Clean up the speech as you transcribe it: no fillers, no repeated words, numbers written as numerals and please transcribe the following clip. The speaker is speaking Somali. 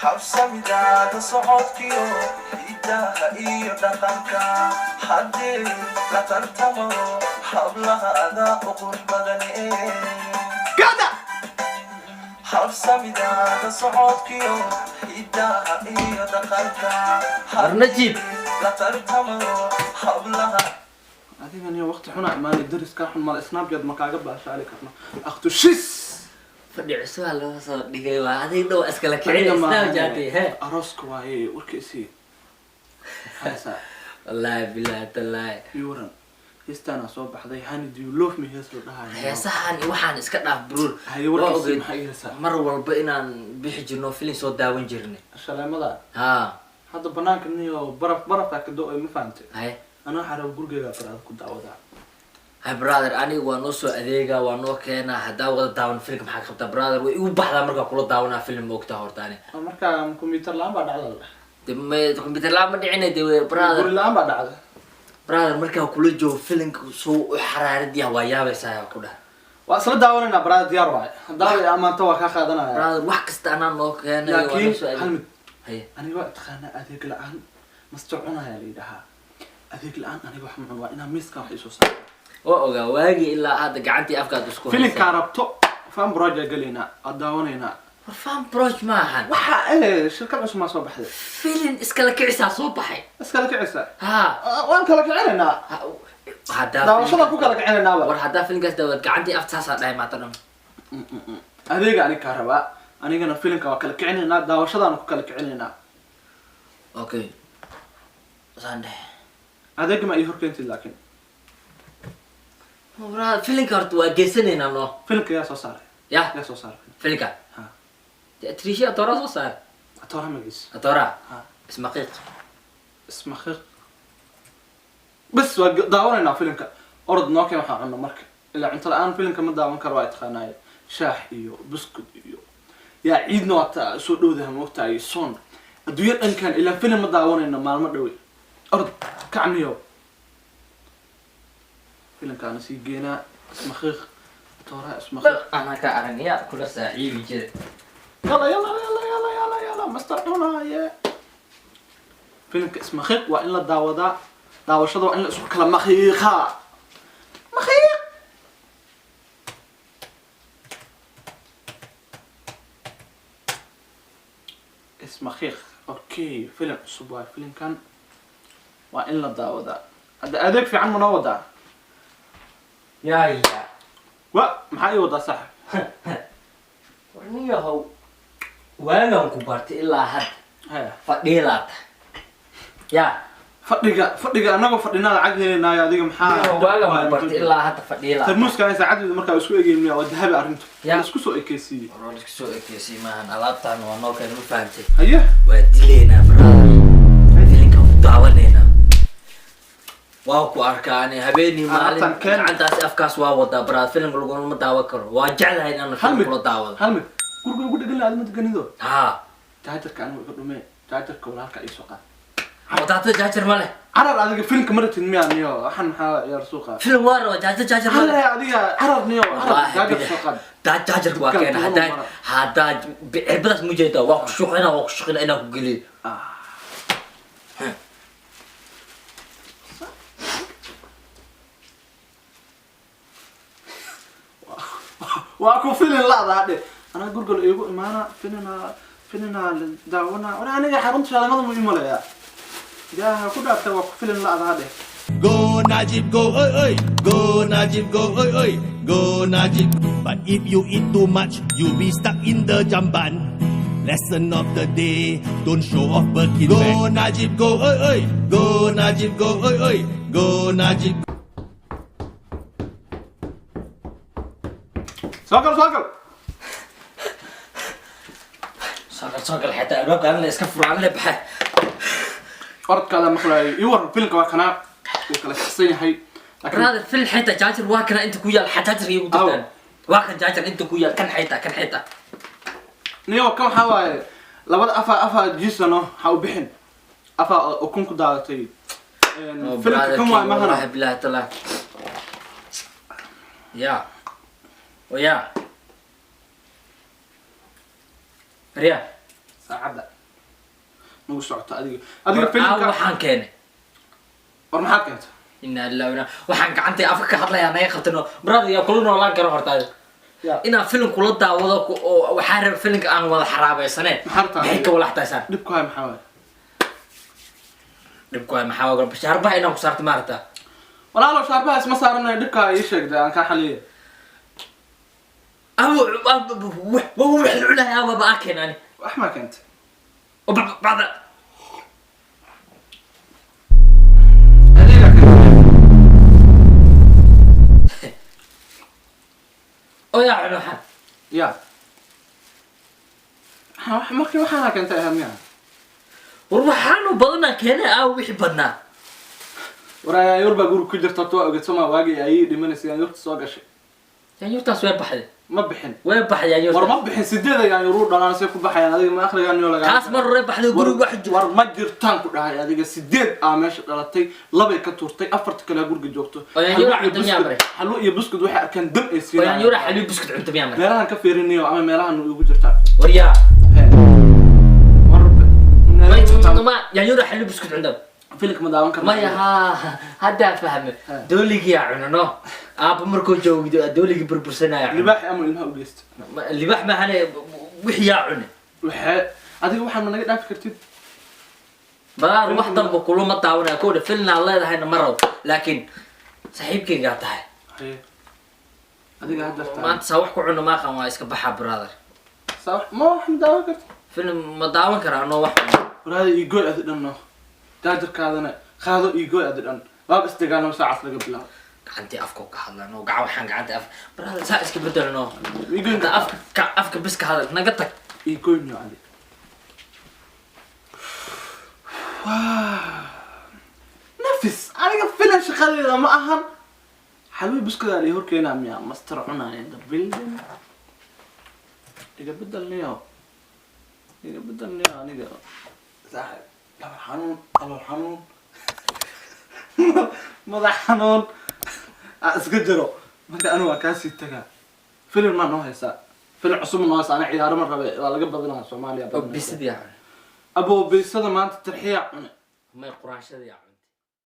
Habsamidaada socodkiyo hidaha iyo dhaqanka, haddii la tartamo hablaha adaa u qurux badane. Gada. Habsamidaada socodkiyo hidaha iyo dhaqanka, War Najiib. la tartamo hablaha. Adiga niyo waqti xuna imaanay, dariskaa xun male, Snapchat ma kaaga baashaali karno, akhtu shis. Fadhi cusubaa laga soo dhigay, waa adiga dhow iskala kicin. Aniga maaha. Snapchat he. Arooska waaye, warka isii haysaa. Wallaahi billahi tallaahi. Ii waran, heestaanaa soo baxday, "Honey, do you love me?" hees la dhahayo. Heesahan iyo waxaan iska dhaaf, bruur. Haye, waa warkiisii ogeyd. Maxaa ii heesaa? Mar walba inaan bixi jirno, filin soo daawan jirnay. Shaleemada. Ha. Hadda banaanka niyo baraf barafaa ka do-ay, ma fahantay? Haye. Anaa waxaa raba gurigeyga baraada ku daawadaa. Hay brother, aniga waa noo soo adeega, waa noo keenaa. Haddaa wada daawan filimka, maxaa qabtaa brother? Way igu baxdaa markaa kula daawanaa film, moogtaa horta ani. Oo markaa computer la-aan baa dhacda la. De ma computer la ma dhicina de brother. Guri la-aan baa dhacda. Brother, markaa kula joogo filimka soo u xaraarad yaha, waa yaabaysaa yaa ku dhah. Waa isla daawanaynaa brother, diyaar waaye. Haddaa amaanto waa kaa qaadanaya. Brother, wax kasta anaa noo keenayo, waa noo Laakiin soo hal adeeg. mid. Haye. Aniga waa taqaanaa, adeeg la-aan master cunaya la yidhahaa. Adeeg la-aan aniga wax ma cun, waa inaa miiskan wax isoo saaro. Waa ogaa, waagii ilaa hadda gacantii afkaad isku haysaa. Filimkaa rabto fan project galaynaa, aad daawanaynaa. War fan broch ma ahan. Waxa shirkad cusub maa soo baxday. Filin iskala kicisaa soo baxay. Iskala kicisa. Ha. Ah, waan kala kicinaynaa. Haddaa Daawashadaan ku kala kicinaynaaba. War haddaa filimkaas daawad, gacantii afta saasaa dhahay maanta dhan. Adeega aniga kaa rabaa, anigana filimka waa kala kicinaynaa, daawashadaan ku kala kicinaynaa. Okay, saan dheh. Adeega ma ii horkeentid laakiin. Brother, filimka horta waa geysanaynaa no. Filimka yaa soo saaray? Ya. Yaa soo saaray? Filimka? Ha. Dee Atriisha Atora soo saaray. Atooraha magaciisa? Atora. Ha. Ismaqiiq. Ismaqiiq bas, waa daawanaynaa filimka. Orod noo keen waxaan cunno marka, ilaa cunto la-aan filimka ma daawan karo, waa taqaanaaye. Shaax iyo buskud iyo yaa ciidna waa ta soo dhowdaha, moogtahay, soon adduunyo dhankan ilaa filim ma daawanayno maalmo dhowe. Orod kacniyo, filimkaana sii geenaa, Ismaqiiq, atooraha Ismaqiiq. Anaa ka arag yaa kula saaxiibi jira. Yalla yalla yalla yalla yalla yalla, master cunaaye. Filimka Ismaqiiq waa in la daawadaa, daawashada waa in la isku kala maqiiqaa, maqiiq. Ismaqiiq, okay, filim cusub waay filimkan, waa in la daawadaa. Hadda adeeg fiican ma noo wadaa? Yaa yaa. Wa maxaa ii wadaa, saaxib? War nin yahow, waagaan ku bartay ilaa hadda Haya. fadhiilaata ya. Fadhiga fadhiga, anagoo fadhinaa lacag helinaayo, adiga maxaa? Waagaan ku bartay ilaa hadda fadhiilaata. Tarmuuskan saacadeedu markaa isku egeymiya, waa dahabi arrintu. Ya. La isku soo ekeysiiyey. War isku soo ekeysay maahan, alaabtaan waa noo keen, ma fahamtay? Haye. Waa dilaynaa brother, filinka ku daawanaynaa. Waa ku arkaa ani habeenii maalin. Alaabtan keen. Gacantaasi afkaas waa wadaa brother, filimka laguma daawan karo. Waa jeclahay inaan Hal film mid. kula daawado. Hal mid, guriga ugu dhegan laad ma deganido? Ha. Jaajarka anigu iga dhumee, jaajarka walaalka ii soo qaad. Wadaata jaajar ma leh. Carar, adiga filimka ma rabtid miyaa niyo? Waxaan maxaa ciyaar suuqa? Film waa raba, jaajar jaajar ma leh. Carar adiga, carar niyo, carar. Wallaahi Jaajar billahi. soo qaad. Daa jaajarka waa Dukkaan keena tuulo haddaa mara. Haddaa cirbadaas mu jeedaa, waa ku shuqina, waa ku shuqina inaan ku geliyo. Ah. Waa ku filin la'da hadhe, anaa gurgal iigu imaana, filina filina la daawana. War aniga xarunta shaalamada mu imalayaa, ilaaha ku dhaartay, waa ku filin la'da hadhe. Go Najib go oi oi, go Najib go oi oi, go Najib. But if you eat too much, you'll be stuck in the jamban. Lesson of the day, don't show off Birkin. Go Najib go oi oi, go Najib go oi oi, go Najib. Soo gal, soo gal. Soo gal, soo gal, xitaa albaabka aan la iska furo, aan la baxa. Orodkaada maqlaayay. Ii waran, filimka waa kanaa, wuu kala kacsan yahay laakiin Brother, film xitaa jaajar waa kana inta ku yaal, xataa jaajar igu dirtaan. Waa kan jaajar inta ku yaal, kan xitaa, kan xitaa. Niyo kan waxaa waaye labada afaa afaa jiisano ha u bixin, afaa ukun ku daadatay. Filimka kan waay mahana. Wallahi billahi taala ya ya riya. Saacadda nagu socoto adiga, adiga War, filimka. Waxaan keenay. War, maxaad keentay? Inaa lillahi wa waxaan gacantay afka ka hadlayaa naga qabtano. Brother, yaa kula noolaan karo horta adiga? Ya. Inaan filim kula daawado oo waxaa raba filimka aan wada xaraabaysaneen. Maxaa rabtaa? Maxay ka walaxtaysaan? Dhib ku hay maxaa waay? Dhibku waay maxaa waa shaarbaha inaan ku saarto maarata. Walaalow, shaarbaha isma saaranayo. Dhibkaa ii sheegday, aan kaa xaliyay. Abu wax wax la cunahay ababa aa keen ani. Wax maa keentay? Oo bacda. Adeegaa keentay. Oo yaa cuno waxaan? Ya. Markii waxaana keentay ahayd miya? War, waxaanu badanaa keenay, aa wixii badnaa. War, yaanyuur baa guriga ku jirta horta, waa ogeed somaa? Waagii ayay dhimanaysa yaanyuurta soo gashay. Yaanyuurtaas way baxday. Ma bixin. Way baxday yaanyuurta. War, ma bixin. Sideeda yaanyuur dhalaan say ku baxayaan? Adiga ma akhrigaan lagaa? Taas mar hore baxday, guriga wax War, ma jirtaan ku dhahay. Adiga sideed aa meesha dhalatay, labay ka tuurtay, afarta kale guriga joogto. Oo yaanyuur Xalwo iyo cunto miyaa buskud- maray? Xalwo iyo buskud waxay arkeen dam ay Oo siinayaan. yaanyuura xaliib buskud cunto miyaa maray? Meelahan ka fiirinayo ama meelahan igu jirtaa. War yaa. He. War. Ma yaanyuura xaliib buskud cunto? Filimka ma daawan karna. Maya, haa, haddaa fahme. Ha. Dooligiyaa cuno no aabba markuu joogo dooligii burbursanaya cuno. Libaaxi ama ilmaha u geysta. Libaax maahane, wixii yaa cune. Waxee adiga waxaan ma naga dhaafi kartid? Badaar, wax danba kulama daawanaya kowdha. Filnaa leedahayna ma rabo, laakiin saaxiibkaygaa tahay. Haye. Adiga hadda Maanta saa wax ku cuno maaqan, waa iska baxaa, brother. Saa ma wax ma daawan kartid? Film ma daawan karaa anoo wax cuno. Waraada iigooy adi dhan no jaajarkaadana qaado, iigooy adi dhan, waaba isdagaalamo saacaas laga bilaabo. Gacantii afka ka hadla no, gacan waxaan gacantii af, brother, saa iska bedel no. Iigooy. Hadda afka bis ka hadal, naga tag. Iigooy no adi. Nafis, aniga filan shaqadeeda ma ahan. Xalwi buskadaa lii horkeenaa miya? Master cunaaya the building. Iga bedel niyo, iga bedel niyo. Aniga saaxib, dhabar xanuun, calool xanuun, madax xanuun aa iska jiro. Marka anigu waa kaasii tagaa. Filim maa noo haysaa? Filim cusub ma noo haysaa? Ana ciyaaro ma rabe, waa laga badinaa Soomaaliya Oo badanaysa. Bisidii yaa cune. Aboo, biisada maanta tarxiya cune. May, quraanshadii yaa cune.